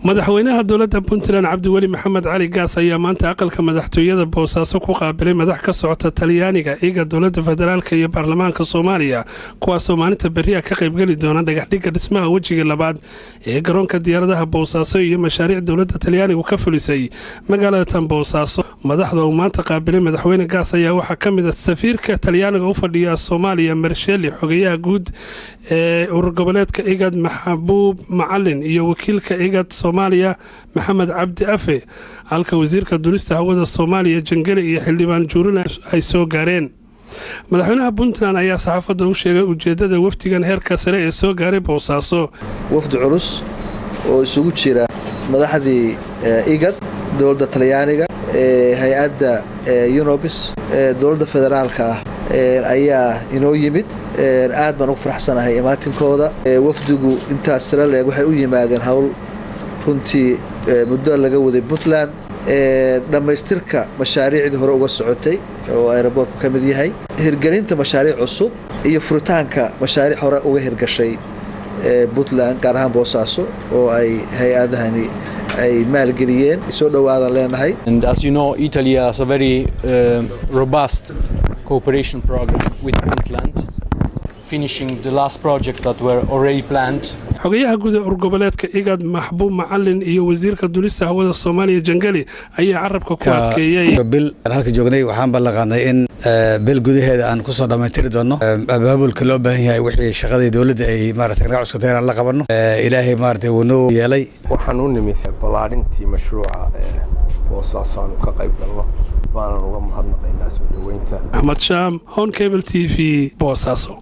Madaxweynaha dowladda Puntland, Cabdiweli Maxamed Cali Gaas, ayaa maanta aqalka madaxtooyada Boosaaso ku qaabilay madax ka socota Talyaaniga, iga dowladda federaalka iyo baarlamaanka Soomaaliya, kuwaasoo maalinta berriya ka qaybgeli doona dhagaxdhigga dhismaha wejiga labaad ee garoonka diyaaradaha Boosaaso iyo mashaariic dowladda Talyaanigu ka fulisay magaalada tan Boosaaso. Madaxda uu maanta qaabilay madaxweyne Gaas ayaa waxaa ka mid a safiirka Talyaaniga u fadhiya Soomaaliya, Marsheli, xogeyaha guud ee urur goboleedka IGAD, Maxabuub Macalin, iyo wakiilka IGAD Soomaaliya, Maxamed Cabdi Afe, halka wasiirka duulista hawada Soomaaliya, Jangeli, iyo xildhibaan Juurina ay soo gaareen. Madaxweynaha Puntland ayaa saxaafadda u sheegay ujeedada wafdigan heerka sare ee soo gaaray Boosaaso. Wafdi culus oo isugu jira madaxdii IGAD, dowladda Talyaaniga, hay-adda UNOPS, dowladda federaalka ah ayaa inoo yimid. Aad baan ugu faraxsanahay imaatinkooda. Wafdigu intaas tira leeg waxay u yimaadeen hawl runtii muddo laga waday Puntland, dhammaystirka mashaariicdii hore uga socotay oo airport-ku ka mid yahay, hirgelinta mashaariic cusub iyo furitaanka mashaariic hore uga hirgashay Puntland, gaar ahaan Boosaaso, oo ay hay-adahani ay maalgeliyeen. Soo dhowaadan leenahay. And as you know, Italy has a very robust cooperation program with Puntland, finishing the last project that were already planned. Xogayaha guud ee urgoboleedka IGAD, Maxbuub Macalin, iyo wasiirka duulista hawada Soomaaliya, Jangeli, ayaa carabka ku adkeeyey. Bil aan halka joognay waxaan ballanqaadnay in bil gudaheeda aan kusoo dhammaystiri doono abaabulka loo baahan yahay, wixii shaqadii dowladda ay maaragtay naga cuskatay inaan la qabanno. Ilaahay maaragtay wuu noo yeelay. Waxaan u nimi ballaarintii mashruuca ee Boosaaso aanu ka qayb galno, baanan uga mahadnaqaynaa soo dhoweynta. Axmed Shaam, Horn Cable TV, Boosaaso.